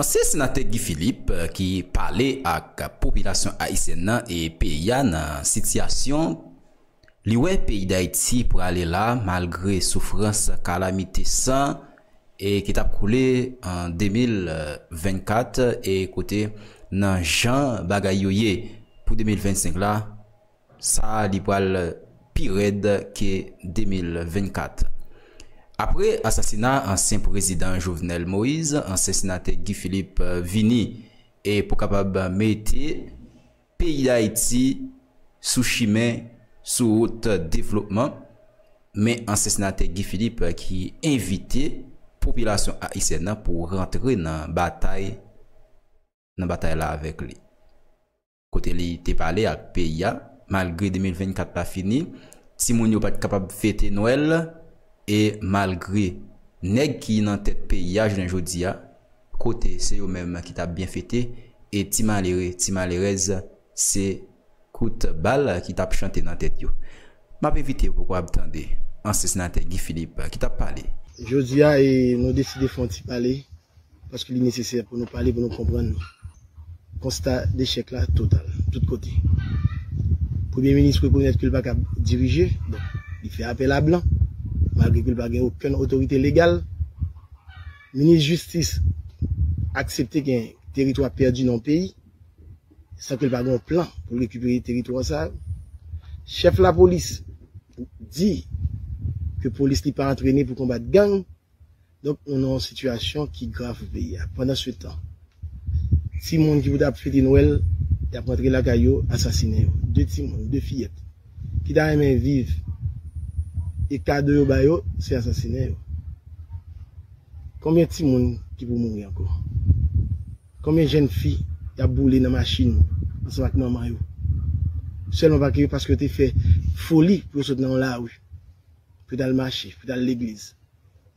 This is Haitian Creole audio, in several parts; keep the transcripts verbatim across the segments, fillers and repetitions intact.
Ansyen senatè Guy Philippe, ki pale ak popilasyon ayisyèn nan e peyi a nan sitiyasyon li wè peyi Dayiti prale la, malgre soufrans, kalamite san e ki t ap koule an de mil vennkat, e kote nan jan bagay yo ye pou de mil vennsenk la, sa li pral pi rèd ke de mil vennkat. Apre asasina ansyen prezidan Jovenel Moïse, ansyen senatè Guy Philippe vini e pou kapab mete peyi Dayiti sou chimen, sou wout devlopman, men ansyen senatè Guy Philippe ki envite popilasyon ayisyèn nan pou rantre nan batay, nan batay la avèk li. Kote li te pale ak peyi a, malgre de mil vennkat la fini, timoun yo pa t kapab fete Nwèl, e malgre nèg ki nan tèt peyi a jounen jodi a, kote se yo menm ki t ap byen fete, e ti malere, ti malerèz, se kout bal ki t ap chante nan tèt yo. M ap envite w pou w ap tande ansyen senatè Guy Philippe ki t ap pale. Jodi a, e, nou deside fè yon ti pale, paske li nesesè pou nou pale, pou nou konprann konsta dechèk la total, tout kote. Premye minis rekonèt ke l pa kab dirije, donk, li fè apèl a blan, malgre ke l pa gen okenn otorite legal. Minis jistis aksepte gen teritwa pèdi nan yon peyi, san ke l pa gen yon plan pou l rekipere teritwa sa yo. Chèf lapolis di ke polis li pa antrene pou konbat gang. Donk, nou nan yon sitiyasyon ki grav pou peyi a. Pandansetan, timoun ki pou t ap fete Nwèl, y ap rantre lakay yo, asasinen yo. De timoun, de fiyèt, ki ta renmen viv, e kado yo ba yo, se asasinen yo. Konbyen timoun ki pou mouri ankò? Konbyen jèn fi y ap boule nan machin ansanm ak manman yo? Sèlman pa ke, paske yo te fè foli pou yo sot nan yon lari, pou yo t al mache, pou yo t al legliz.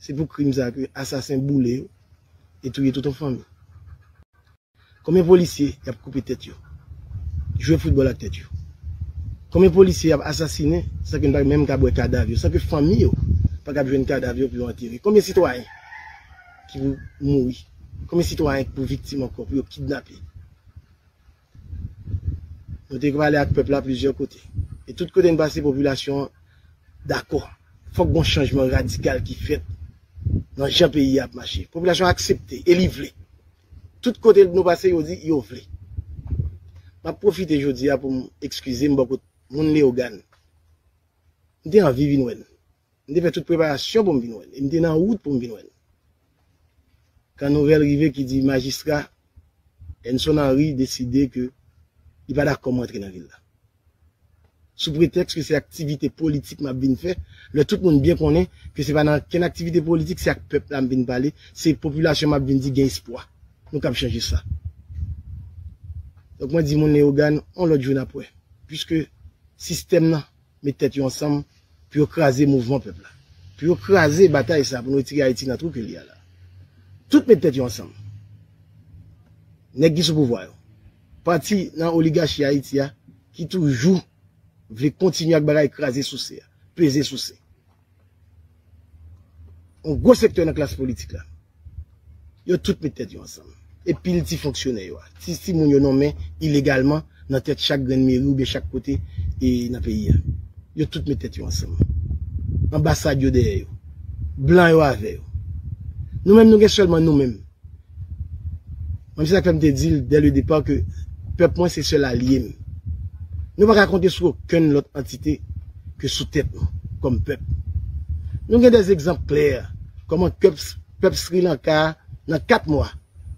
Se pou krim sa ke asasen boule yo e touye tout yon fanmi. Konbyen polisye y ap koupe tèt yo, jwe foutbòl ak tèt yo? Konbyen polisye y ap asasinen san ke n pa menm kab wè kadav yo, san ke fanmi yo pa kab jwenn kadav yo pou yo antere? Konbyen sitwayen ki pou mouri? Konbyen sitwayen ki pou viktim ankò pou yo kidnape? Nou te pale ak pèp la plizyè kote. E tout kote n pase, popilasyon an dakò. Fòk gon chanjman radikal ki fèt nan jan peyi a ap mache. Popilasyon an aksepte e li vle. Tout kote nou pase, yo di yo vle. M ap pwofite jodi a pou m ekskize m bò kot moun Leyogàn. M te anvi vin wè n. M te fè tout preparasyon pou m vin wè l. E m te nan wout pou m vin wè l. Kan nouvèl rive ki di majistra Enson Henry deside ke li pa dakò m rantre nan vil la. Sou pretèks ke se aktivite politik m ap vin fè, lè tout moun byen konnen ke se pa nan kenn aktivite politik, se ak pèp la m vin pale, se popilasyon m ap vin di gen espwa. Nou kab chanje sa. Donk mwen di moun Leyogàn, yon lòt jou n ap wè. Piske sistèm nan met tèt yo ansanm pou yo kraze mouvman pèp la. Pou yo kraze batay sa, pou nou retire Ayiti nan twou ke li a la. Tout met tèt yo ansanm. Nèg ki sou pouvwa yo. Pati nan oligachi Ayiti a, ki toujou vle kontinye ak bagay kraze souse a, peze souse. Yon gwo sektè nan klas politik la. Yo tout met tèt yo ansanm. E pil ti fonksyonè yo a. Ti, ti moun yo nonmen ilegalman nan tèt chak grenn meri oubyen chak kote e nan peyi a. Yo tout met tèt yo ansanm. Anbasad yo dèyè yo. Blan yo avè yo. Nou menm, nou gen sèlman nou menm. Mwen, se sa k fè m te di l dè le depa ke pèp mwen se sèl alye m. Nou pa ka konte sou okenn lòt antite ke sou tèt nou, kòm pèp. Nou gen dè egzanp klè, kòman pèp, pèp Sri Lanka a, nan kat mwa,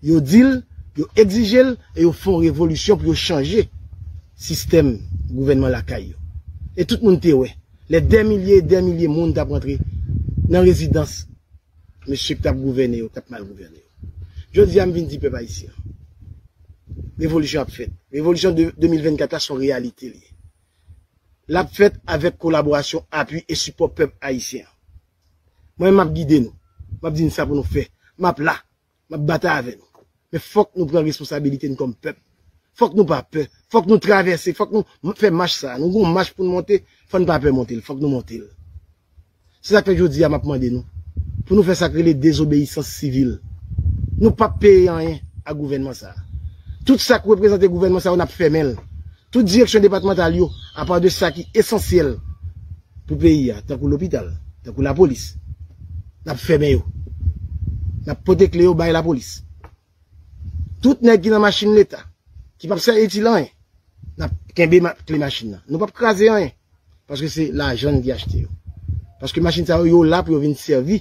yo di l, yo egzije l, e yo fè yon revolisyon pou yo chanje sistèm gouvènman lakay yo. E tout moun te wè, lè dè milye e dè milye moun t ap rantre nan rezidans mesye k t ap gouvène yo, k t ap mal gouvène yo. Jodi a, m vin di pèp ayisyen an, revolisyon ap fèt. Revolisyon de, de mil vennkat la, se yon reyalite li ye. L ap fèt avèk kolaborasyon, apui e sipò pèp ayisyen an. Mwen, m ap gide nou. M ap di n sa pou nou fè. M ap la. M ap batay avè nou. Men fòk nou pran responsabilite n kòm pèp. Fòk nou pa pè. Fòk nou travèse. Fòk nou m-, fè mach sa a. Nou gon mach pou n monte. Fò n pa pè monte l. Fòk nou monte l. Se sa k fè jodi a m ap mande nou pou nou fè sa k rele dezobeyisans sivil. Nou p ap peye anyen. ak gouvènman sa a. Tout sa k reprezante gouvènman sa yo, n ap fèmen l. Tout direksyon depatmantal yo, apa de sa ki esansyèl pou peyi a, tankou lopital, tankou lapolis, n ap fèmen yo. N ap pote kle yo bay lapolis. Tout nèg ki nan machin Leta, ki p ap sèvi itil anyen, n ap kenbe ma- kle machin nan. Nou p ap kraze anyen. Paske se lajan n ki achte yo. Paske machin sa yo, yo la pou yo vin sèvi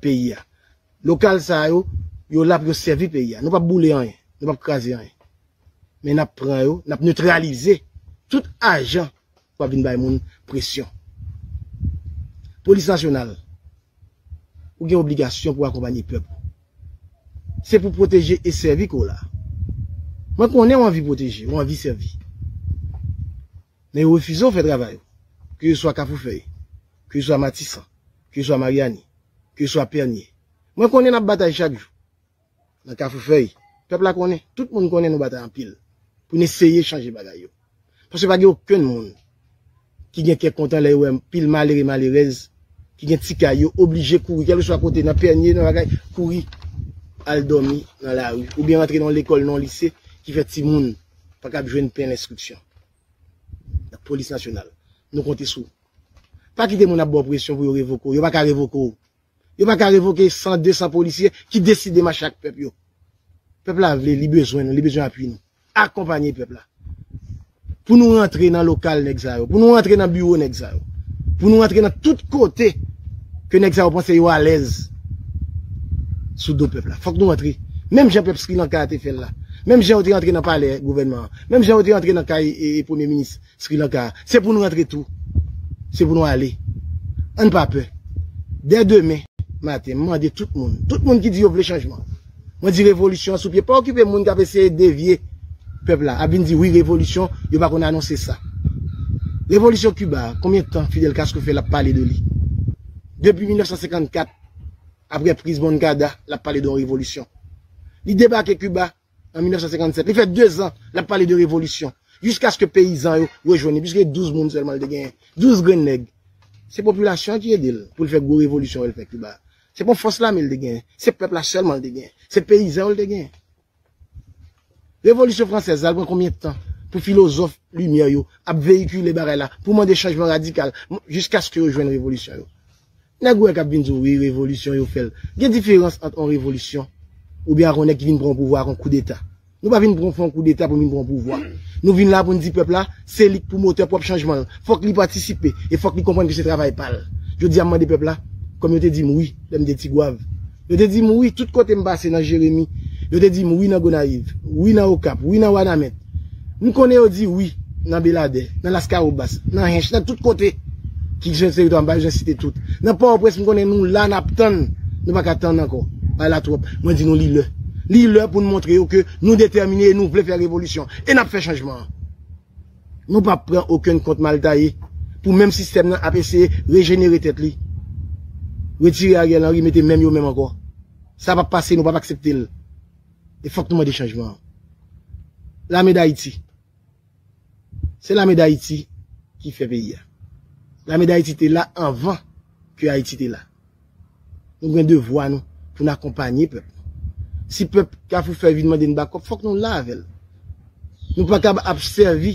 peyi a. Lokal sa yo, yo la pou yo sèvi peyi a. Nou p ap boule anyen. Nou p ap kraze anyen. Men n ap pran yo, n ap netralize tout ajan k ap vin bay moun presyon. Polis nasyonal, ou gen obligasyon pou akonpanye pèp ou. Se pou pwoteje e sèvi ke w la. Mwen konnen w anvi pwoteje, w anvi sèvi. Men yo refize w fè travay ou. Ke se swa Kafou Fèy, ke se swa Matisan, ke se swa Maryani, ke se swa Pènye. Mwen konnen n ap batay chak jou. Nan Kafou Fèy, pèp la konnen, tout moun konnen nou batay anpil pou n eseye chanje bagay yo. Paske pa gen okenn moun ki gen kè kontan lè yo wè pil malere, malerèz ki gen ti kay yo oblije kouri, kèlkeswa kote, nan Pènye, nan bagay, kouri al dòmi nan lari, oubyen rantre nan yon lekòl, nan yon lise ki fè timoun pa kab jwenn pen lenstriksyon. Lapolis nasyonal, nou konte sou ou. Pa kite moun ap ba w presyon pou yo revoke w. Yo pa ka revoke w. Yo pa ka revoke san, de san polisye ki deside mache ak pèp yo. Pèp la vle, li bezwen nou, li bezwen apui nou. Akonpanye pèp la. Pou nou rantre nan lokal nèg sa yo, pou nou rantre nan biwo nèg sa yo, pou nou rantre nan tout kote ke nèg sa yo panse yo alèz sou do pèp la. Fòk nou rantre. Menm jan pèp Sri Lanka a te fè l la. Menm jan yo te rantre nan palè gouvènman an. Menm jan yo te rantre nan kay e, e premye minis Sri Lanka a. Se pou nou rantre tou. Se pou nou ale. Ann pa pè. Dè demen maten, m mande tout moun, tout moun ki di yo vle chanjman, mwen di revolisyon an sou pye. Pa okipe moun k ap eseye devye pèp la, ap vin di wi revolisyon, yo pa konn anonse sa. Revolisyon Kiba a, konbyen tan Fidel Castro fè l ap pale de li? Depi mil nèf san senkannkat, apre priz Moncada, l ap pale de yon revolisyon. Li debake Kiba an mil nèf san senkannsèt. Li fè de zan l ap pale de revolisyon. Jiskaske peyizan yo rejwenn li. Plis ke douz moun sèlman l te genyen. Douz grenn nèg. Se popilasyon an ki ede l pou l fè gwo revolisyon yo l fè Kiba a. Se pa yon fòs lame l te genyen. Se pèp la sèlman l te genyen. Se peyizan yo l te genyen. Revolisyon fransèz la, l pran konbyen tan pou filozòf limyè yo ap veyikile bagay la, pou mande chanjman radikal, m- jiskaske yo jwenn revolisyon yo? Nèg ou wè k ap vin di w, wi, revolisyon yo fè l. Gen diferans ant yon revolisyon oubyen ak yon nèg ki vin pran yon pouvwa ak yon koudeta. Nou pa vin pran, fè yon koudeta pou vin pran yon pouvwa. Nou vin la pou n di pèp la, se li k pou motè pwòp chanjman l. Fòk li patisipe e fòk li konprann ke se travay pa l. Jodi a, m mande pèp la, kòm yo te di m wi lè m te Tigwav. Yo te di m wi tout kote m pase nan Jeremi. Yo te di m wi nan Gonayiv, wi nan Okap, wi nan Wanament. M konnen yo di wi nan Beladè, nan Laskawobas, nan Hench, nan tout kote ki jwenn teritwa, m pa bezwen site tout. Nan Pòtoprens, m konnen nou la, n ap tann. Nou pa ka tann ankò. Bagay la twòp. Mwen di nou li lè. Li lè pou n montre yo ke nou detèmine e nou vle fè revolisyon. E n ap fè chanjman an. Nou p ap pran okenn kont mal taye pou menm sistèm nan ap eseye rejenere tèt li. Retire Ariel Henry, mete menm yo menm ankò. Sa p ap pase, nou p ap aksepte l. E fòk nou mande chanjman an. Lame Dayiti. Se Lame Dayiti ki fè peyi a. Lame Dayiti te la anvan ke Ayiti te la. Nou gen devwa nou pou n akonpanye pèp. Si pèp Kafou Fèy vin mande n bakòp, fòk nou la avè l. Nou pa kab ap sèvi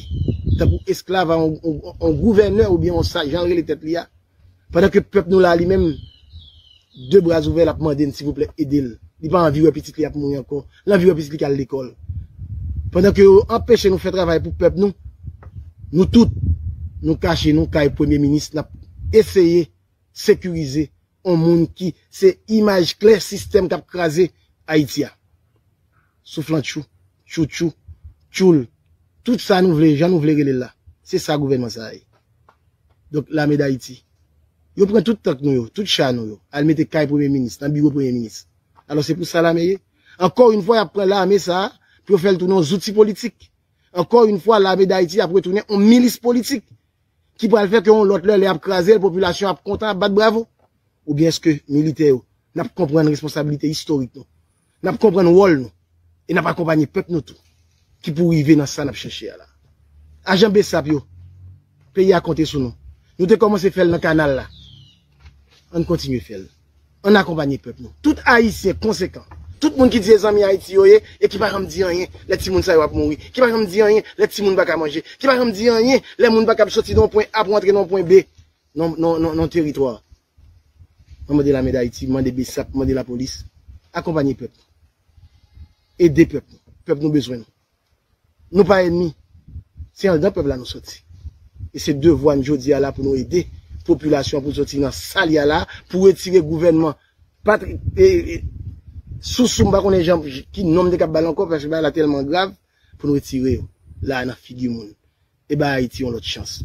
tankou esklav a yon, yon, yon gouvènè oubyen yon sa, jan l rele tèt li a. Pandan ke pèp nou la, li menm, de bra ouvè, l ap mande n, silvouplè, ede l. Li pa anvi wè pitit li ap mouri ankò. L anvi wè pitit li k al lekòl. Pandan ke yo anpeche nou fè travay pou pèp nou, nou tout, nou kache nou kay premye minis, n ap eseye sekirize yon moun ki se imaj klè sistèm k ap kraze Ayiti a. Souflantchou, tchoutchou, tchoul, tout sa nou vle, jan nou vle rele l la. Se sa gouvènman sa a ye. Donk, Lame Dayiti, yo pran tout tank nou yo, tout cha nou yo, al mete kay premye minis, nan biwo premye minis. Alò, se pou sa lame ye? Ankò yon fwa, y ap pran lame sa a pou yo fè l tounen yon zouti politik. Ankò yon fwa, Lame Dayiti ap retounen yon milis politik ki pral fè ke yon lòt lè, lè y ap kraze l, popilasyon ap kontan, ap bat bravo. Oubyen èske militè yo, n ap konprann responsabilite istorik nou, n ap konprann wòl nou, e n ap akonpanye pèp nou tou, ki pou rive nan sa n ap chèche a la? Ajan BSAP yo, peyi a konte sou nou. Nou te kòmanse fè l nan kanal la. Ann kontinye fè l. Ann akonpanye pèp nou. Tout Ayisyen konsekan, Tout moun ki di se zanmi Ayiti yo ye, e ki pa janm di anyen lè timoun sa yo ap mouri, ki pa janm di anyen lè timoun pa ka manje, ki pa janm di anyen lè moun pa kab soti nan yon pwen A pou antre nan yon pwen B nan yon teritwa. Mwen mande Lame Dayiti, mande BSAP, mande lapolis, akonpanye pèp. Ede pèp. Pèp nou bezwen nou. Nou pa ènmi. Se anndan pèp la nou soti. E se devwa n jodi a la pou nou ede popilasyon an pou l soti nan sa l ye a la, pou retire gouvènman patri, e, e, sousou, m pa konnen jan, ki non m te kab ba l ankò, paske bagay la tèlman grav, pou nou retire yo la nan figi moun. E ba Ayiti yon lòt chans.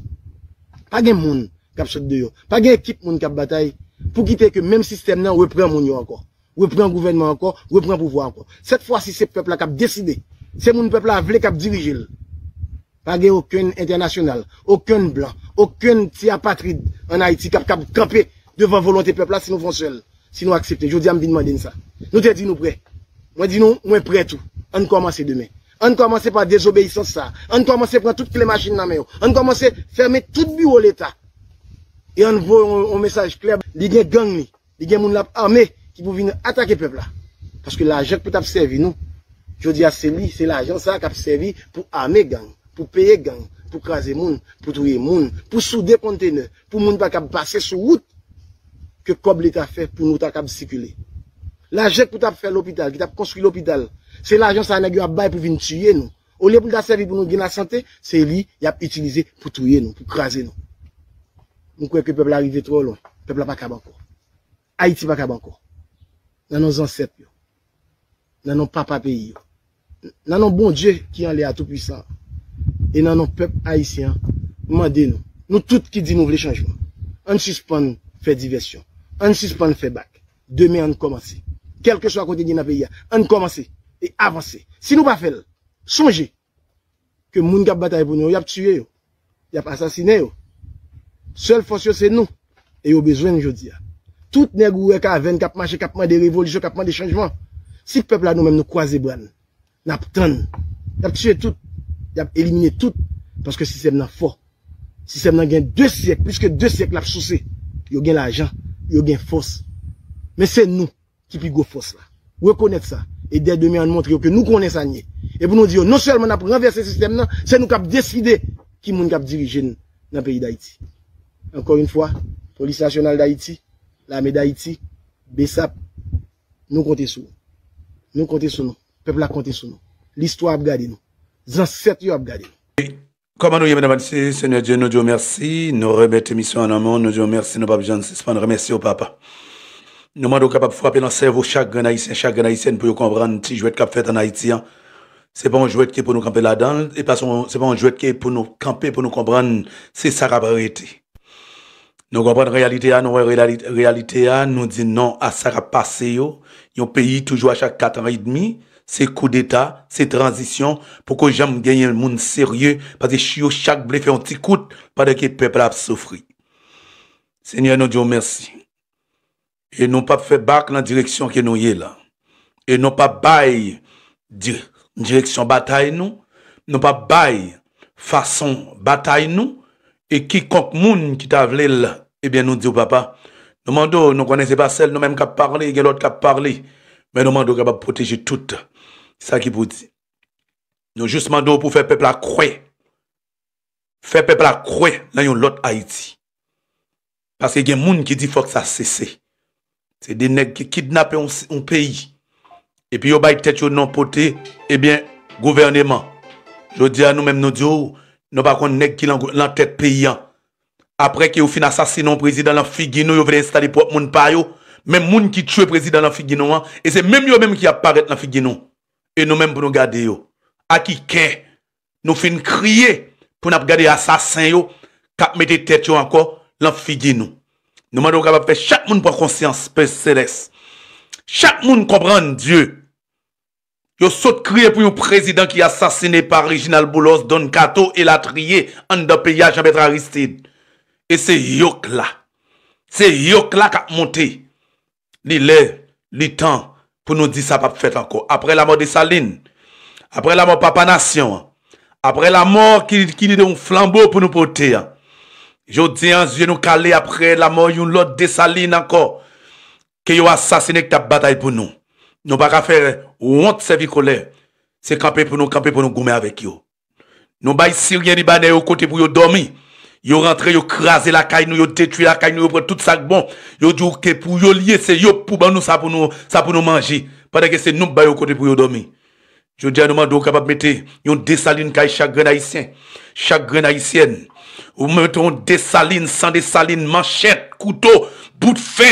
Pa gen moun k ap sot deyò. Pa gen ekip moun k ap batay pou kite ke menm sistèm nan repran moun yo ankò. Repran gouvènman ankò, repran pouvwa ankò. Sèt fwa si se pèp la k ap deside. Se moun pèp la vle k ap dirije l. Pa gen okenn entènasyonal, okenn blan, okenn ti apatrid ann Ayiti k ap kab kanpe devan volonte pèp la si nou fè yon sèl, si nou aksepte. Jodi a m vin mande n sa. Nou te di nou prè. Mwen di nou, mwen prè tou. Ann kòmanse demen. Ann kòmanse pa dezobeyisans sa. Ann kòmanse pran tout kle machin nan men yo. Ann kòmanse fèmen tout biwo Leta. E ann voye yon, yon mesaj klè. Li gen gang li. Li gen moun l ap ame ki pou vin atake pèp la. Paske lajan k pou t ap sèvi nou, jodi a se li, se lajan sa k ap sèvi pou ame gang, pou peye gang, pou kraze moun, pou touye moun, pou soude kontenè, pou moun pa kab pase sou wout ke kòb Leta fè pou nou ta kab sikile. Lajan k pou t ap fè lopital, ki t ap konstwi lopital, se lajan sa nèg yo ap bay pou vin tiye nou. Olye pou l ta sèvi pou nou gen lasante, se li y ap itilize pou touye nou, pou kraze nou. M kwè ke pèp la rive twò lwen. Pèp la pa kab ankò. Ayiti pa kab ankò. Nan non zansèt yo. Nan non papa peyi yo. Nan non Bondye ki anlè a, toupwisan. E nan non pèp ayisyen an, m mande nou, nou tout ki di nou vle chanjman, ann sispann fè divèsyon. Ann sispann fè bak. Demen ann kòmanse. Kèlkeswa kote n ye nan peyi a, ann kòmanse e avanse. Si nou pa fè l, sonje ke moun k ap batay pou nou yo, y ap tiye yo. Y ap asasinen yo. Sèl fòs yo se nou. E yo bezwen n jodi a. Tout nèg ou wè kavèn k ap mache, k ap mande revolisyon, k ap mande chanjman. Si pèp la nou menm nou kwaze bra n, n ap tann. Y ap tiye tout. Y ap elimine tout. Paske sistèm nan fò. Sistèm nan gen de syèk, plis ke de syèk l ap souse. Yo gen lajan, yo gen fòs. Men se nou ki pi gwo fòs la. Rekonèt sa. E dè demen, ann montre yo ke nou konnen sa n ye. E pou nou di yo, non sèlman n ap ranvèse sistèm nan, se nou k ap deside ki moun k ap dirije n nan peyi Dayiti. Encore une fois, Polis Nasyonal Dayiti, Lame Dayiti, BSAP, nou konte sou ou. Nou konte sou nou. Pèp la konte sou nou. Listwa ap gade nou. Zansèt yo ap gade nou. Kòman nou ye, medam, mesye? Senyè Dye, nou di w mèsi. Nou remèt emisyon an nan men w. Nou di w mèsi. Nou p ap janm sispann remèsye w, papa. Nou mande w kapab frape nan sèvo chak grenn Ayisyen, chak grenn Ayisyèn pou yo konprann ti jwèt k ap fèt ann Ayiti an. Se pa yon jwèt ki pou nou kanpe ladan l, e pa se yon, se pa yon jwèt ki pou nou kanpe pou nou konprann se sa k ap rete. Nou konprann reyalite a, nou wè reyali-, reyalite a, nou di non a sa k ap pase yo. Yon peyi toujou a chak kat an edmi, se koudeta, se tranzisyon, poko janm genyen moun serye, paske yo chak vle fè yon ti kout pandan ke pèp la ap soufri. Senyè, nou di w mèsi. E nou p ap fè bak nan direksyon ke nou ye la. E nou p ap bay di-, direksyon batay nou. Nou p ap bay fason batay nou. E kikonk moun ki ta vle l, ebyen, nou di w, papa, nou mande w, nou konnen se pa sèl nou menm k ap pale, gen lòt k ap pale. Men nou mande w kapab pwoteje tout sa ki pou di. Nou jis mande w pou fè pèp la kwè. Fè pèp la kwè nan yon lòt Ayiti. Paske gen moun ki di fòk sa sese. Se de nèg ki kidnape yon, yon peyi. Epi yo bay tèt yo non pote, ebyen, gouvèneman. Jodi a, nou menm nou di w, nou pa konn nèg ki lan, lan tèt peyi an. Apre ke yo fin asasinen yon prezidan lan figi nou, yo vle enstale pwòp moun pa yo. Menm moun ki tiye prezidan lan figi nou an, e se menm yo menm ki ap parèt lan figi nou. E nou menm pou nou gade yo. A ki kè nou fin kriye pou n ap gade asasen yo k ap mete tèt yo ankò lan figi nou. Nou mande w kapab fè chak moun pran konsyans, Pè Selès. Chak moun konprann, Dye. Yo sot kriye pou yon prezidan ki asasine pa Reginald Boulos, Don Kato, elatriye, anndan peyi a, Jean Bertrand Aristide. E se yo k la. Se yo k la k ap monte. Li lè, li tan pou nou di sa p ap fèt ankò. Apre lanmò Desalin, apre lanmò Papa Nasyon an, apre lanmò ki, ki te yon flanbo pou nou pote an, jodi an, zye nou kale apre lanmò yon lòt Desalin ankò, ke yo asasinen, k t ap batay pou nou. Nou pa ka fè wont sèvi kolè. Se kanpe pou nou kanpe pou nou goumen avèk yo. Nou bay Siryen Libanè yo kote pou yo dòmi. Yo rantre, yo kraze lakay nou, yo detwi lakay nou, yo pran tout sa k bon. Yo di w ke pou yo l ye, se yo k pou ban nou sa pou nou, sa pou nou manje. Pandan ke se nou k ba yo kote pou yo dòmi. Jodi a, nou mande w kapab mete yon Desalin kay chak grenn Ayisyen, chak grenn Ayisyèn. Ou mete yon Desalin, san Desalin, manchèt, kouto, bout fè.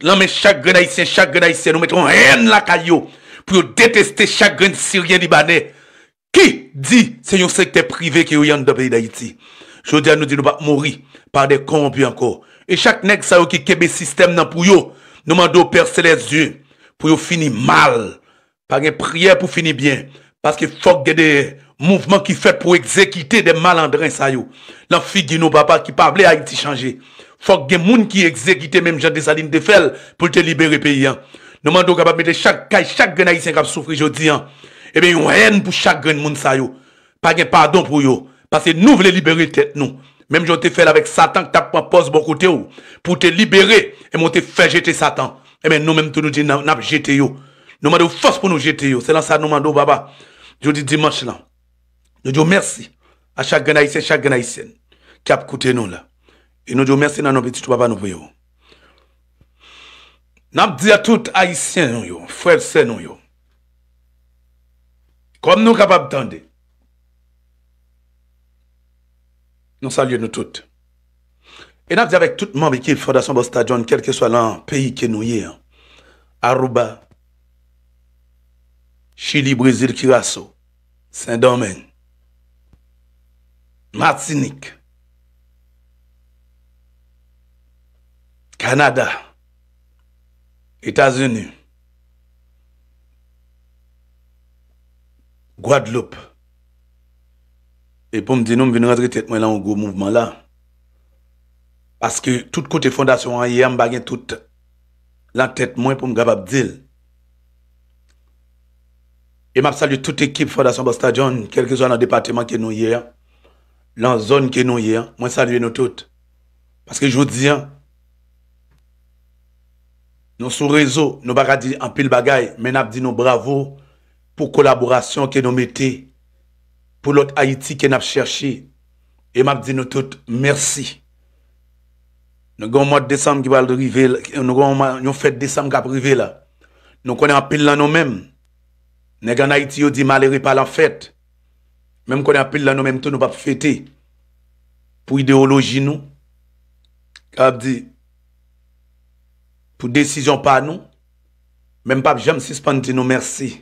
Nan men chak grenn Ayisyen, chak grenn Ayisyèn, ou mete yon hèn lakay yo pou yo deteste chak grenn Siryen Libanè ki di se yon sektè prive ke yo ye anndan peyi Dayiti. Jodi a, nou di nou p ap mouri pa de kowonpi ankò. E chak nèg sa yo ki kenbe sistèm nan pou yo, nou mande w, Pè Selès Dye, pou yo fini mal. Pa gen priyè pou fini byen. Paske fòk gen de mouvman ki fèt pou egzekite de malandren sa yo. Nan figi nou, papa, ki pa vle Ayiti chanje. Fòk gen moun ki egzekite menm jan Desalin te fè l pou l te libere peyi a. Nou mande w kapab mete chak kay, chak grenn Ayisyen k ap soufri jodi a. Ebyen, yon hèn pou chak grenn moun sa yo. Pa gen padon pou yo. Paske nou vle libere tèt nou. Menm jan w te fè l avèk Satan k t ap pran pòz bò kote w pou w te libere, ebyen w te fè jete Satan. Ebyen nou menm tou nou di n a- n ap jete yo. Nou mande w fòs pou nou jete yo. Se lan sa nou mande w, papa. Jodi dimanch lan, nou di w mèsi a chak grenn Ayisyen, chak grenn Ayisyèn ki ap koute nou la. E nou di w mèsi nan non pitit ou, papa, nou priye w. N ap di a tout Ayisyen nou yo, frè sè nou yo, kòm nou kapab tande, nou salye nou tout. E n ap di avèk tout manm ekip Fondasyon Busta John, kèlkeswa lan peyi ke nou ye an, Aruba, Chili, Brezil, Kiraso, Sendomeng, Matinik, Kanada, Etazini, Gwadloup. E pou m di nou, m vin rantre tèt mwen lan yon gwo mouvman la. Paske tout kote fondasyon an ye a, m pa gen tout lan tèt mwen pou m kapab di l. E m ap salye tout ekip Fondasyon Busta John, kèlkeswa nan depatman ke nou ye a, lan zòn ke nou ye a, mwen salye nou tout. Paske jodi a, nou sou rezo, nou pa ka di anpil bagay, men n ap di nou bravo pou kolaborasyon ke nou mete pou lòt Ayiti ke n ap chèche. E m ap di nou tout mèsi. Nou gen yon mwa desanm ki pral rive, nou gen yon mwa- yon fèt desanm k ap rive la. Nou konnen anpil lan nou menm. Nèg ann Ayiti yo di malere pa lan fèt. Men m konnen anpil lan nou menm tou nou p ap fete. Pou ideyoloji nou. K ap di, pou desizyon pa nou. Men m p ap janm sispann di nou mèsi.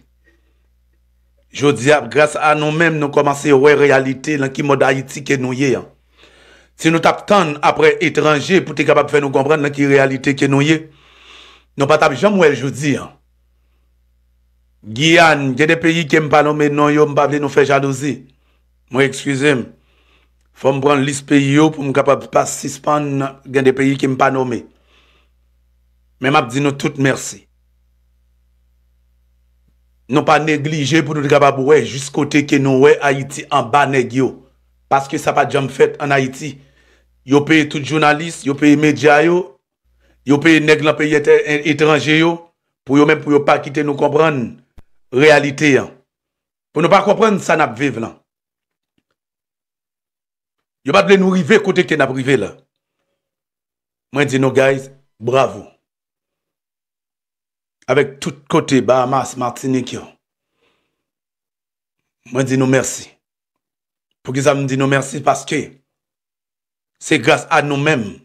Jodi a, gras a nou menm, nou kòmanse wè reyalite lan ki mòd Ayiti ke nou ye an. Si nou t ap tann apre etranje pou te kapab fè nou konprann lan ki reyalite ke nou ye, nou pa t ap janm wè l jodi a. Giyàn, gen de peyi ke m pa nonmen non yo, m pa vle nou fè jalouzi. Mwen, eskize m. Fò m pran lis peyi yo pou m kapab pa sispann gen de peyi ke m pa nonmen. Men m ap di nou tout mèsi. Nou pa neglije pou nou te kapab wè jis kote ke nou wè Ayiti anba nèg yo. Paske sa pa t janm fèt ann Ayiti. Yo peye tout jounalis, yo peye medya yo, yo peye nèg lan peyi etè- etranje yo, pou yo menm pou yo pa kite nou konprann reyalite an. Pou nou pa konprann sa n ap viv lan. Yo pa t vle nou rive kote ke n ap rive la. Mwen di nou, guys, bravo. Avèk tout kote Bahamas, Matinik yo. Mwen di nou mèsi. Poukisa m di nou mèsi? Paske se gras a nou menm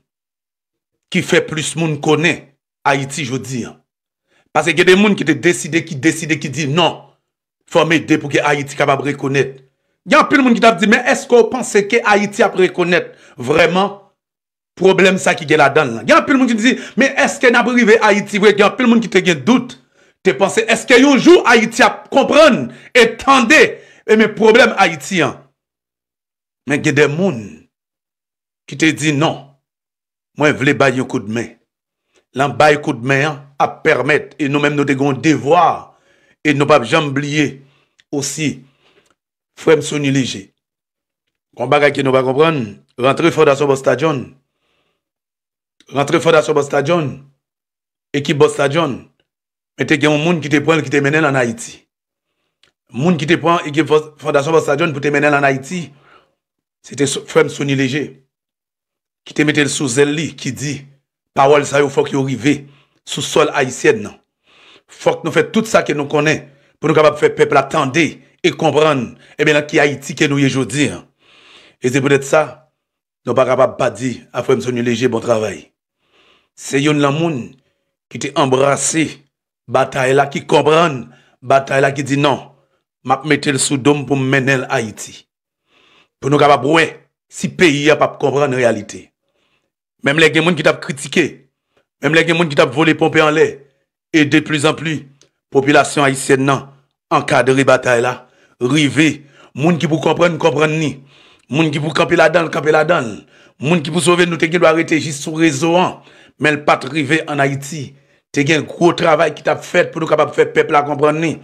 ki fè plis moun konnen Ayiti jodi an. Paske gen de moun ki te deside, ki deside, ki di non, fò m ede pou ke Ayiti kapab rekonèt. Gen anpil moun ki t ap di, men èske w panse ke Ayiti ap rekonèt vrèman pwoblèm sa ki gen ladan l lan? Gen anpil moun ki di, men èske n ap rive Ayiti vre? Gen anpil moun ki te gen dout, te panse, èske yon jou Ayiti ap konprann e tande, e men pwoblèm Ayiti an? Men gen de moun ki te di non, mwen vle bay yon koudmen. Lan bay koudmen an ap pèmèt, e nou menm nou te gen yon devwa, e nou p ap janm bliye osi, frè m Sony Léger. Gon bagay ke nou pa konprann, rantre Fondasyon Busta John, rantre Fondasyon Busta John, ekip Busta John, Men te gen yon moun ki te pran l, ki te mennen l ann Ayiti. Moun ki te pran, ki Fondasyon Pastor John pou te mennen l ann Ayiti, se te Frè m Sony Léger, ki te mete l sou zèl li, ki di, pawòl sa yo fòk yo rive sou sòl ayisyèn nan. Fòk nou fè tout sa ke nou konnen pou nou kapab fè pèp la tande e konprann, ebyen, nan ki Ayiti ke nou ye jodi a. E se poutèt sa, nou pa kapab pa di a Frè m Sony Léger bon travay. Se youn nan moun ki te anbrase batay la, ki konprann batay la, ki di non, m ap mete l sou do m pou m mennen l Ayiti. Pou nou kapab wè si peyi a p ap konprann reyalite. Menm lè gen moun ki t ap kritike, menm lè gen moun ki t ap vole ponpe anlè, e de pli zan pli, popilasyon ayisyèn nan ankadre batay la, rive, moun ki pou konprann, konprann ni, moun ki pou kanpe ladan l, kanpe ladan l, moun ki pou sove, nou te gen dwa rete jis sou rezo an, men l pa t rive ann Ayiti. Te gen gwo travay ki t ap fèt pou nou kapab fè pèp la konprann ni.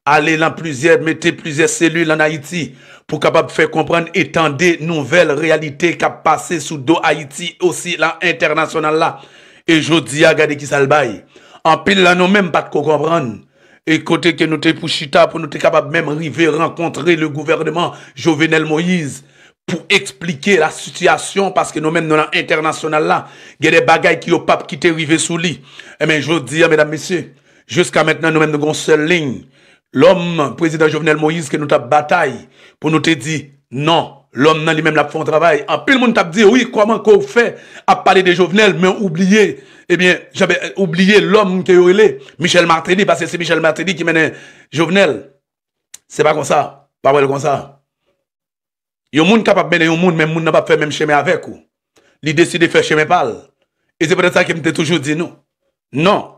Ale nan plizyè, mete plizyè selil ann Ayiti pou kapab fè konprann e tande nouvèl reyalite k ap pase sou do Ayiti osi lan entènasyonal la. E jodi a, gade ki sa l bay. Anpil lan nou menm pa t ko konprann. E kote ke nou te pou chita pou nou te kapab menm rive rankontre le gouvènman Jovenel Moïse pou eksplike la sitiyasyon, paske nou menm nou nan entènasyonal la, gen de bagay ki yo p ap kite rive sou li. Enben, jodi a, medam, mesye, jiska mentnan, nou menm nou gen yon sèl liy. Lòm, prezidan Jovenel Moïse, ke nou t ap batay pou nou te di non, lòm nan li menm l ap fè yon travay. Anpil moun t ap di, wi, kòman ke w fè ap pale de Jovenel, men ou bliye, ebyen, Jean, ou bliye lòm ke yo rele Michel Martelly, paske se Michel Martelly ki mennen Jovenel. Se pa konsa, pa wè l konsa. Yon moun kapab mennen yon moun, men moun nan p ap fè menm chemen avèk ou. Li deside fè chemen pa l. E se poutèt sa ke m te toujou di nou, non.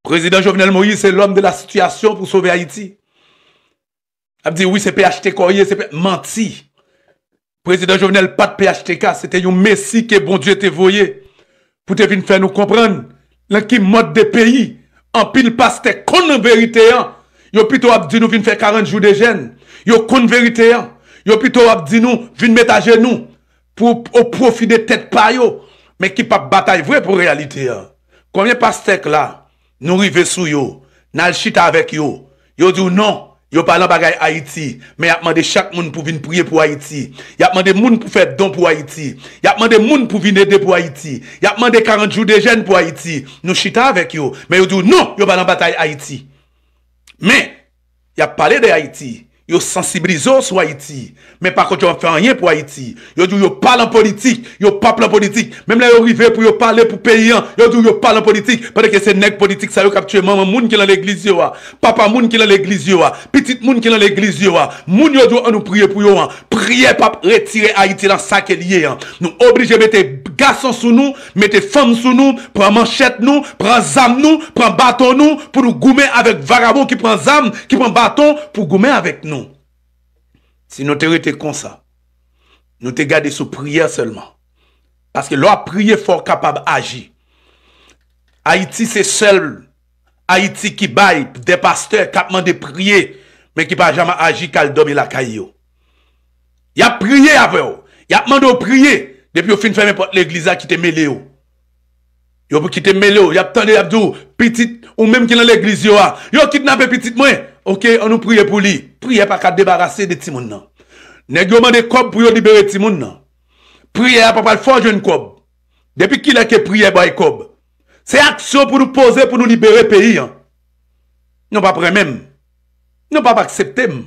Prezidan Jovenel Moïse se lòm de la sitiyasyon pou sove Ayiti. Ap di, wi, se P H T K w ye, se P-, manti. Prezidan Jovenel pa t P H T K, se te yon mesi ke Bondye te voye pou te vin fè nou konprann nan ki mòd de peyi. Anpil pastè konn verite an. Yo pito ap di nou vin fè karant jou de jèn. Yo konn verite an. Yo pito ap di nou vin met ajenou pou o pwofi de tèt pa yo. Men ki p ap batay vre pou reyalite an. Konbyen pastè k la, nou rive sou yo, n al chita avèk yo. Yo di w non, yo pa lan bagay Ayiti, men y ap mande chak moun pou vin priye pou Ayiti. Y ap mande moun pou fè don pou Ayiti. Y ap mande moun pou vin ede pou Ayiti. Y ap mande karant jou de jèn pou Ayiti. Nou chita avèk yo, men yo di w non, yo pa lan batay Ayiti. Men, y ap pale de Ayiti. Yo sansibilize w sou Ayiti. Men pa kont yo ap fè anyen pou Ayiti. Yo di w yo pa lan politik, yo p ap lan politik. Menm lè yo rive pou yo pale pou peyi an, yo di w yo pa lan politik. Pandan ke se nèg politik sa yo k ap tiye manman moun ki lan legliz yo a, papa moun ki lan legliz yo a, pitit moun ki lan legliz yo a. Moun yo di w ann nou priye pou yo an. Priyè p ap retire Ayiti lan sa ke l ye an. Nou oblije mete gason sou nou, mete fanm sou nou, pran manchèt nou, pran zam nou, pran baton nou, pou nou goumen avèk vagabon ki pran zam, ki pran baton pou goumen avèk nou. Si nou te rete konsa, nou te gade sou priyè sèlman. Paske lè w ap priye, fò w kapab aji. Ayiti se sèl Ayiti ki bay de pastè k ap mande priye, men ki pa janm aji, k al dòmi lakay yo. Y ap priye avè w. Y ap mande w priye. Depi yo fin fèmen pòt legliz la, kite mele yo. Yo pou kite mele yo. Y ap tande, y ap di w, pitit ou menm ki nan legliz yo a, yo kidnape pitit mwen. Oke, ann nou priye pou li. Priyè pa ka debarase de timoun nan. Nèg yo mande kòb pou yo libere timoun nan. Priyè a pa pral fè w jwenn kòb. Depi kilè ke priyè bay kòb? Se aksyon pou nou poze pou nou libere peyi an. Nou p ap renmen m. Nou p ap aksepte m.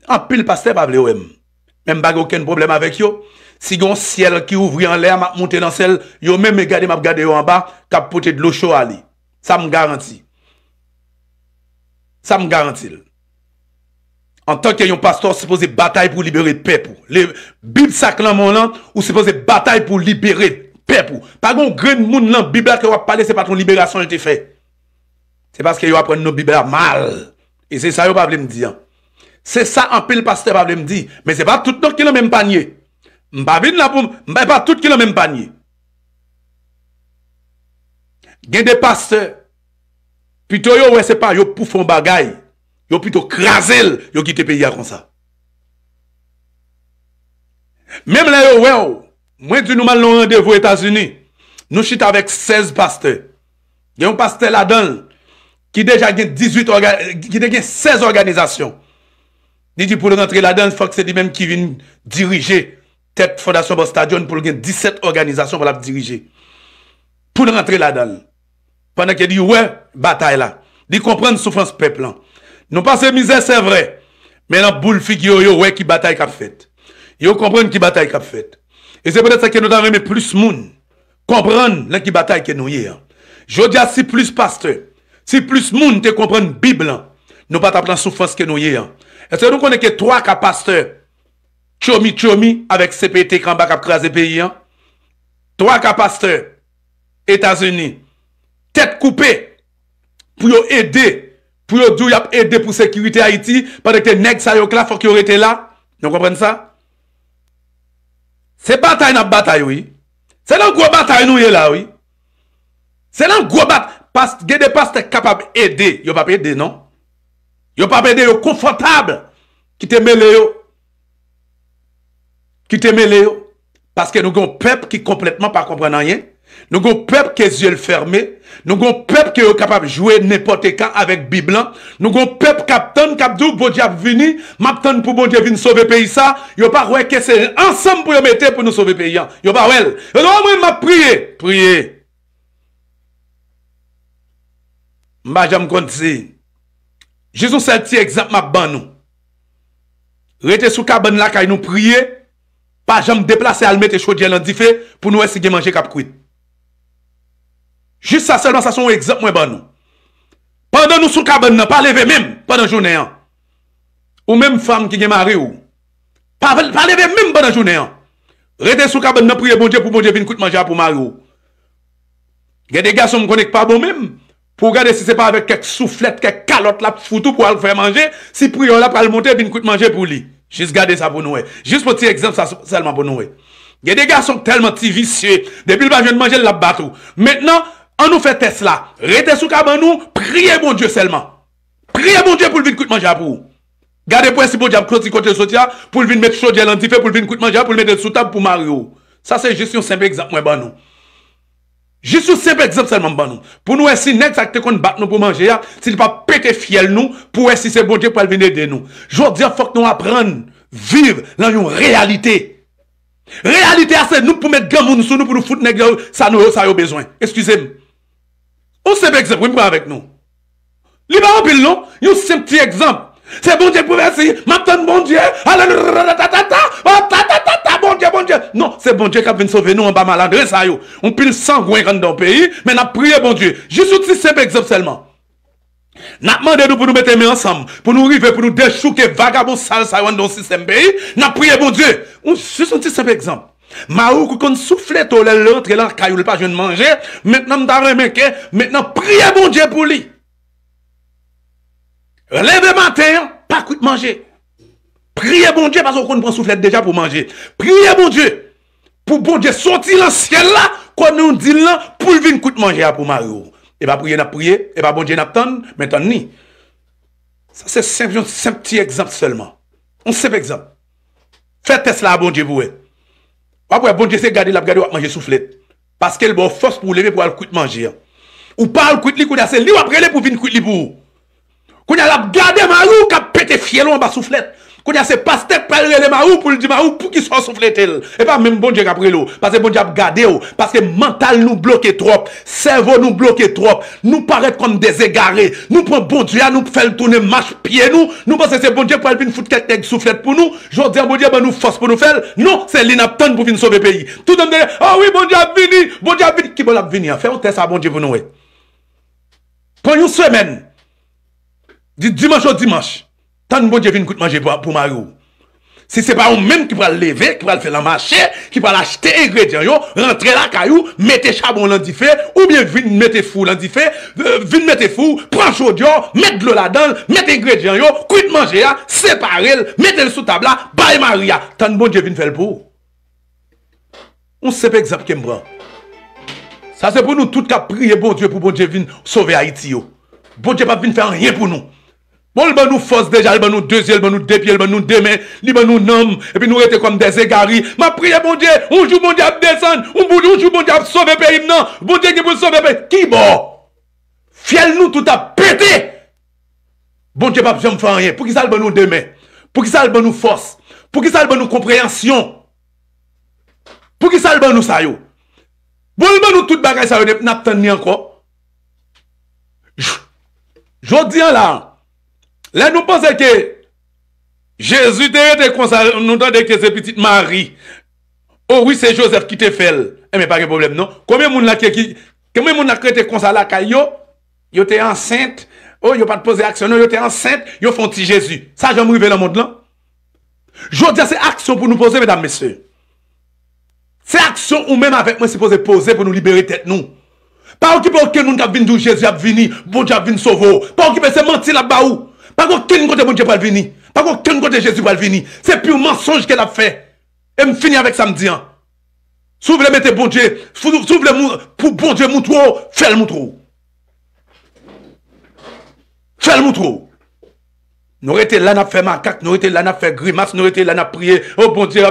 Anpil pastè pa vle wè m. Men m pa gen okenn pwoblèm avèk yo. Si gen yon syèl ki ouvri anlè a, m ap moute nan syèl, yo menm, e gade m ap gade yo anba, k ap pote dlo cho ale. Sa m garanti. Sa m garanti l. Antanke yon pastè, w sipoze batay pou libere pèp ou. Le, Bib sa k lan men w lan, ou sipoze batay pou libere pèp ou. Pa gen yon grenn moun lan Bib la ke w ap pale, se pa t yon liberasyon l te fè. Se paske yo aprann nou Bib la mal. E se sa yo pa vle m di an. Se sa anpil pastè pa vle m di. Men se pa tout non ki lan menm panye. M pa vin la pou m, m pa, pa tout ki lan menm panye. Gen de pastè, pito yo wè se pa yo k pou fè yon bagay, yo pito kraze l, yo kite peyi a konsa. Menm lè yo wè w, mwen di nou m al nan yon randevou Etazini, nou chita avèk sèz pastè. Gen yon pastè ladan l ki deja gen dizuit òga-, ki te gen sèz òganizasyon. Li di pou l rantre ladan l, fòk se li menm ki vin dirije tèt Fondasyon Busta John pou l gen disèt òganizasyon pou l ap dirije. Pou l rantre ladan l. Pandan ke li wè batay la. Li konprann soufrans pèp lan. Nou pase mizè, se vre. Men nan boul figi yo, yo wè ki batay k ap fèt. Yo konprann ki batay k ap fèt. E se poutèt sa ke nou ta renmen plis moun konprann nan ki batay ke nou ye an. Jodi a, si plis pastè, si plis moun te konprann Bib lan, nou pa t ap nan soufrans ke nou ye an. Èske nou konnen ke twa ka pastè tchomi tchomi avèk C P T k anba k ap kraze peyi an? Twa ka pastè Etazini, tèt koupe, pou yo ede, pou yo di w y ap ede pou sekirite Ayiti, pandan ke nèg sa yo k la, fòk yo rete la. Nou konprann sa? Se batay n ap batay, wi. Se nan gwo batay nou ye la, wi. Se nan gwo bat-, pas-, gen de pastè k kapab ede, yo p ap ede, non. Yo p ap ede, yo konfòtab. Kite mele yo. Kite mele yo. Paske nou gen yon pèp ki konplètman pa konprann anyen. Nou gen yon pèp ke zye l fèmen. Nou gen yon pèp ke yo kapab jwe nenpòt kan avèk Bib lan. Nou gen yon pèp k ap tann, k ap di w, Bondye ap vini, m ap tann pou Bondye vin sove peyi sa. Yo pa wè ke se ansanm pou yo mete pou nou sove peyi an. Yo pa wè l. Yo di, o, mwen, m ap priye. Priye. M pa janm konn si. Jis yon sèl ti egzanp m ap ban nou. Rete sou kabann lakay nou, priye. Pa janm deplase al mete chodyè nan dife pou nou wè si gen manje k ap kwit. Jis sa sèlman, sa se yon egzanp mwen ban nou. Pandan nou sou kabann nan, pa leve menm pandan jounen an. Ou menm fanm ki gen mari w, pa, pa leve menm pandan jounen an. Rete sou kabann nan, priye Bondye pou Bondye vin kwit manje a pou mari w. Gen de gason m konnen k pa bon menm. Pou w gade si se pa avèk kèk souflèt, kèk kalòt l ap fout ou pou al fè manje, si priyè w la pral monte, vin kwit manje pou li. Jis gade sa pou nou wè. Jis pran ti egzanp sa sèlman pou nou wè. Gen de gason k tèlman ti visye, depi l pa jwenn manje, l ap bat ou. Mentnan, ann nou fè tès la. Rete sou kabann ou, priye Bondye sèlman. Priye Bondye pou l vin kwit manje a pou ou. Gade pou wè si Bondye ap kloti kote l soti a, pou l vin met chodyè nan dife, pou l vin kwit manje a, pou l mete l sou tab pou mari w. Sa se jis yon senp egzanp mwen ban nou. Jis yon senp egzanp sèlman m ban nou. Pou nou wè si nèg sa k te konn bat nou pou manje a, si li p ap pete fyèl nou, pou wè si se Bondye k pral vin ede nou. Jodi a, fòk nou aprann viv nan yon reyalite. Reyalite a se nou k pou met granmoun sou nou, pou nou fout nèg yo sa nou, sa yo bezwen. Eskize m. Yon senp egzanp, wi, m pran avèk nou. Li pa anpil, non. Yon senp ti egzanp. Se Bondye k pou mèsi. M ap tann Bondye. Alelouya, ta, ta, ta, ta. Oh, ta, ta, ta, ta, Bondye, Bondye. Non, se Bondye k ap vin sove nou anba malandren sa yo. Yon pil sangwen k anndan yon peyi, men n ap priye Bondye. Jis yon ti senp egzanp sèlman. N ap mande nou pou nou mete men ansanm, pou nou rive, pou nou dechouke vagabon sal sa yo anndan yon sistèm peyi. N ap priye Bondye. Yon, jis yon ti senp egzanp. Mari w ki konn souflete w lè l rantre lakay ou, li pa jwenn manje. Mentnan, m ta renmen ke, mentnan, priye Bondye pou li. Leve maten an, pa kwit manje. Priye Bondye, paske w konn pran souflèt deja pou manje. Priye Bondye, pou Bondye soti nan syèl la, kote nou di l lan, pou l vin kwit manje a pou mari w. E pa priye n ap priye, e pa Bondye n ap tann, men tann ni. Sa se senp, yon senp ti egzanp sèlman. Yon senp egzanp. Fè tès la a Bondye pou wè. W ap wè Bondye se gade l ap gade w ap manje souflèt. Paske l ba w fòs pou w leve pou w al kwit manje an. Ou pa al kwit li, kounye a se li w ap rele pou vin kwit li pou ou. Kounye a l ap gade mari w k ap pete fyèl ou anba souflèt. Kounye a se pastè k pral rele mari w pou l di mari w poukisa w souflete l. E pa menm Bondye k ap rele w. Paske Bondye ap gade w. Paske mantal nou bloke twòp. Sèvo nou bloke twòp. Nou parèt kòm dezegare. Nou pran Bondye a, nou fè l tounen mach pye nou. Nou panse se Bondye k pral vin fout kèk nèg souflèt pou nou. Jodi a, Bondye ban nou fòs pou nou fè l. Non, se li n ap tann pou vin sove peyi. Toutan m tande, o wi, Bondye ap vini, Bondye ap vini. Ki bò l ap vini an? Fè yon tès a Bondye pou nou wè. Pran yon semèn. Di dimanch o dimanch. Tann Bondye vin kwit manje pou, pou mari w. Si se pa ou menm ki pral leve, ki pral fè lanmache, ki pral achte engredyan yo, rantre lakay ou, mete chabon w lan dife, oubyen vin mete fou w lan dife, euh, vin mete fou w, pran chodyè w, met dlo ladan l, met engredyan yo, kwit manje a, separe l, mete l sou tab la, bay mari a. Tann Bondye vin fè l pou ou. Yon senp egzanp ke m pran. Sa se pou nou tout k ap priye Bondye pou Bondye vin sove Ayiti yo. Bondye p ap vin fè anyen pou nou. Bon, l ban nou fòs deja, l ban nou de zye, l ban nou de pye, l ban nou de men, li ban nou nanm, epi nou rete kòm dèzegari. M ap priye Bondye, yon jou Bondye ap desann, yon bou-, yon jou Bondye ap sove peyi m nan. Bondye gen pou l sove peyi. Ki bò? Fyèl nou tout ap pete. Bondye p ap janm fè anyen. Poukisa l ban nou de men? Poukisa l ban nou fòs? Poukisa l ban nou konpreyansyon? Poukisa l ban nou sa yo? Bon, l ban nou tout bagay sa yo, n ap tann li ankò. J-, jodi a la, lè nou panse ke Jezi te rete konsa, nou tande ke se pitit Mari. O wi, se Jozèf ki te fè l. Enben, pa gen pwoblèm non. Konbyen moun la ki, ki, konbyen moun la k rete konsa lakay yo? Yo te ansent. O, yo pa t poze aksyon non, yo te ansent, yo fè yon ti Jezi. Sa janm rive nan mond lan? Jodi a, se aksyon pou nou poze, medam, mesye. Se aksyon ou menm avèk mwen sipoze poze pou nou libere tèt nou. Pa okipe okenn moun k ap vin di w Jezi ap vini, Bondye ap vin sove w. Pa okipe, se manti l ap ba ou. Pa gen okenn kote Bondye pral vini. Pa gen okenn kote Jezi pral vini. Se pure mansonj ke l ap fè. E m fini avèk sa m di an. Si w vle mete Bondye, si w, si w vle mou-, pou Bondye moutre w, fè l moutre w. Fè l moutre w. Nou rete la, n ap fè makak, nou rete la, n ap fè grimas, nou rete la, n ap priye. O Bondye,